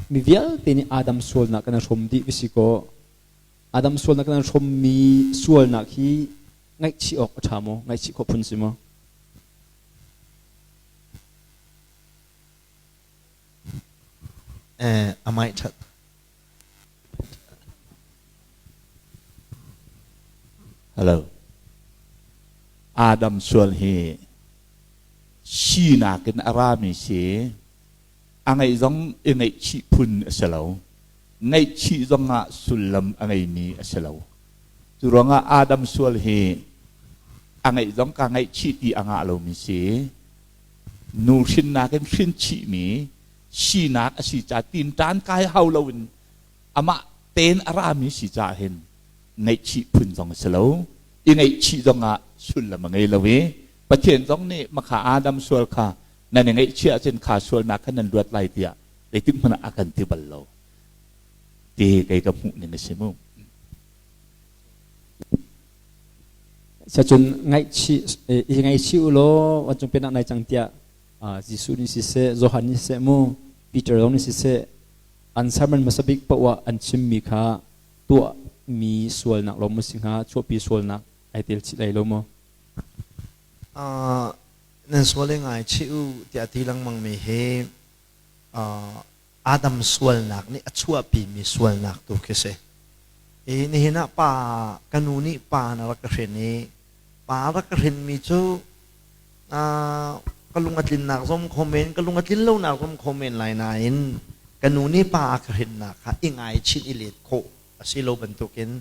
Mi vialte nih Adam sualnak kan i hrawm dih va si kaw Adam sualnak kan i hrawmmi sualnak hi ngaihchih awk a ṭha maw? Ngaihchih khawh phun si maw? Amai ṭhat. Hello. Adam sual hi sinak in a rami si a ngeih zong i ngaihchih phun a si lo. Ngaihchih zong ah sullam a ngeimi a si lo. Cu ruangah Adam sual hi a ngeih zong ka ngaihchih ti a ngah lomi si. Nu hrinnak in hrin chihmi sinak a si ca tinṭan kai hau loin amah tein a rami si caah hin ngaihchih phun zong a si lo. I ngaihchih zong ah sullam a ngei lo i Pathian zong nih makha Adam sual kha nan i ngaihchih ahcun kha sualnak kha nan luat lai tiah zeitik hmanh ah a kan ti bal lo ti kei ka hmuh ning a si mu. Sacun ngaihchih i ngaihchih u law vancung pennak nai cang tiah Jesuh nih siseh Johan nih siseh mu Peter zong nih siseh an sermon hmasa bik paoh ah an chimmi kha tuahmi sualnak lo maw si hnga chuahpi sualnak ai tel chih lai lo maw? Nan sual i ngaichih u tiah ti lengmang mi hi Adam sualnak nih a chuahpimi sualnak tu khi si. I nihin ah pa ka nu nih pa na rak ka hrin i pa rak ka hrinmi cu ka lung a tlinnak zong kho men ka lung a tlin lonak zong kho men lai nain ka nu nih pa a ka hrinnak kha i ngaichih i let khawh a si lo bantukin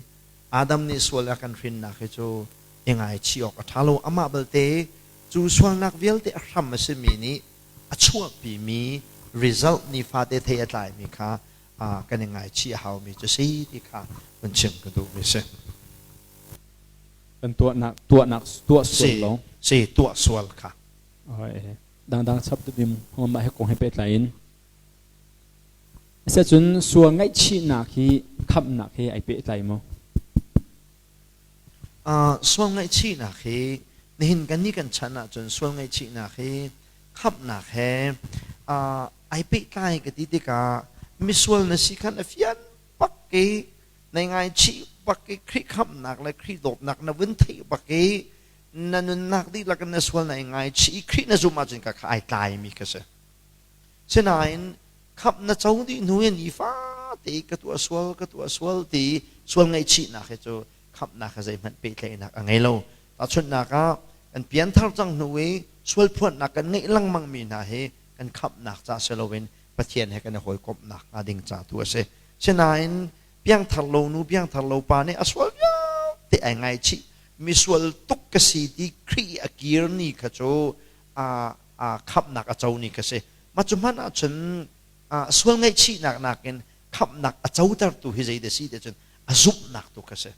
Adam nih sual a kan hrinnak hi cu i ngaichih awk a ṭha lo. Amah belte cu sualnak vialte a hram a simi nih a chuahpimi result nifate thei a tlaimi kha kan i ngaichih a haumi cu si ti kha vun chim ka duhmi si. Kan tuahnak tuahnak tuah sual lo. Si tuah sual kha. Dangdang chap bim mah he kong he pehtlai in. Asiahcun sual ngaihchihnak hi khamhnak he ai pehtlai maw? Sual ngaihchihnak hi nihin kan nih kan chan ahcun sual ngaihchihnak hi khamhnak he ai pehtlai ka ti tikah misual na si khan a fian bak i nai ngaichih bak i Khrih khamhnak le Khrih dawtnak na vun theih bak i na nunnak dihlak in na sual na i ngaichih i Khrih na zumh ahcun ka kha ai tlaimi ka si. Sinain khamh na co dih hnu in nifate ka tuah sual ka tuah sual ti sual ngaihchihnak hi cu khamhnak he zeihmanh pehtlaihnak a ngei lo. Tahchunhnak ah kan pianthar cang hnu i sual phuannak kan ngeih lengmang mi hna hi kan khamhnak ca si loin Pathian he kan i hawikomhnak hnga ding ca tu a si. Sinain piangthar lo nu piangthar lo pa nih a sual vialte ai ngaichih misual tuk ka si ti Khrih a kir ni kha cu khamhnak a co ni ka si. Mah cu hmanh ahcun sual ngaihchihnak nakin khamhnak a cotertu hi zei dah si ti cun a zumhnak tu kha si.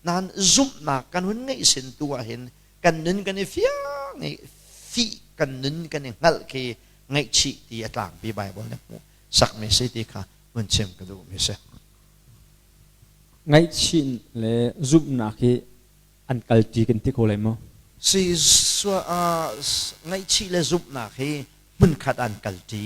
Nain zumhnak kan hun ngeih sin tu ahhin kan nun kan i fiang i fih kan nun kan i hngalh khi ngaihchih ti a tlangpi Bible nih hmuh sakmi si ti kha vun chim ka duhmi si. Ngaihchih le zumhnak hi an kalṭi kan ti ko lai maw? Si ngaihchih le zumhnak hi hmunkhat an kalṭi.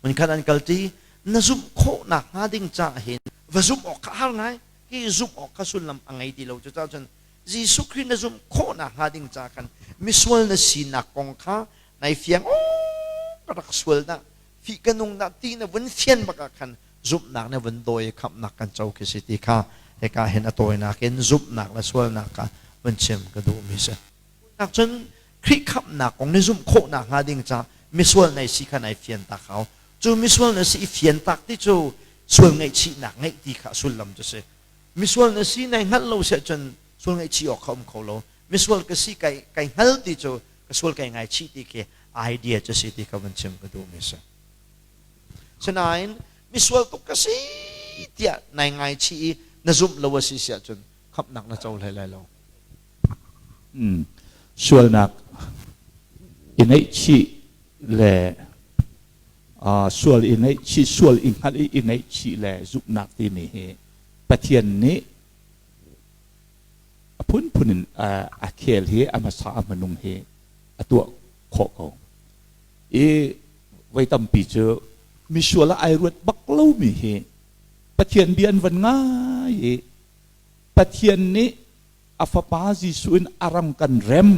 Hmunkhat an kalṭi. Na zumh khawhnak hnga ding caah hin va zumh awk kha har ngai. Hi zumh awk kha sullam a ngei ti lo. Cucaah cun Jesuh Khrih na zumh khawhnak hnga ding caah khan misual na sinak kong kha nai fiang aw ka rak sual dah fih ka nung dah ti na vun fian bak ah khan zumhnak na vun dawi i khamhnak kan co khi si ti kha hika hin a tawinak in zumhnak le sualnak kha vun chim ka duhmi si. Nak cun Khrih khamhnak kong ni zumh khawhnak hnga ding ca misual nai si kha nai fian tak hau. Cu misual na si i fian tak ti cu sual ngaihchihnak ngeih ti kha sullam cu si. Misual na si nai hngalh lo si ahcun sual ngaihchih awk kha um kho lo. Misual ka si kai kai hngal ti cu ka sual kai ngaichih ti khi idea cu si ti kha vun chim ka duhmi si. Sinain misual tuk ka si tiah nai ngaichih i na zumh lo a si si ahcun khamhnak na co hlei lai lo. Sualnak i ngaihchih le sual i ngaihchih sual i hngalh i i ngaihchih le zumhnak timi hi Pathian nih a phunphun in a khel hi a hmasa a hmanung hi a tuah khawh ko. I voi tampi cu Misual ah ai ruat bak lomi hi Pathian bia an van ngai i Pathian nih a fapa Jesuh in a ram kan rem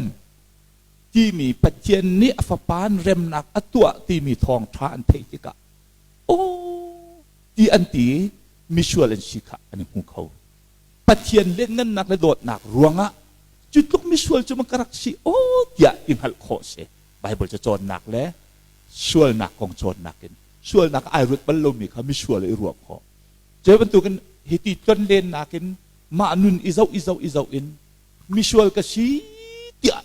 timi Pathian nih a fapa in remnak a tuah timi thawngṭha an theih tikah aw ti an ti misual an si kha an i hmu kho. Pathian lianngannak le dawtnak ruangah cu tluk misual cu ka rak si aw tiah i hngalh khawh si. Bible ca cawnnak le sualnak kong cawnnak in sualnak ai ruat bal lomi kha misual i ruah khawh. Cu bantukin hiti tlonlennak in mah nun i zoh i zoh i zoh in misual ka si tiah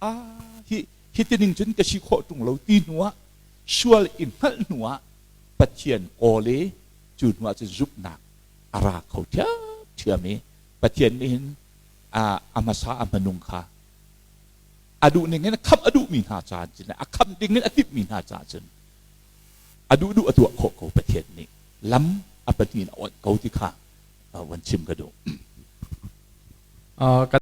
a hi hi tining cun ka si khawh ṭung lo ti hnu ah sual i hngalh hnu ah Pathian kawl i cu hnu ah cun zumhnak a ra kho ṭhiamṭhiam i Pathian nih hin a hmasa a hmanung kha a duh ning in khamh a duhmi hna caah cun a khamh ding in a timhmi hna caah cun a duh duh a tuah khawh ko. Pathian nih lam a pahnih in a awnh ko ti kha van chim ka duh.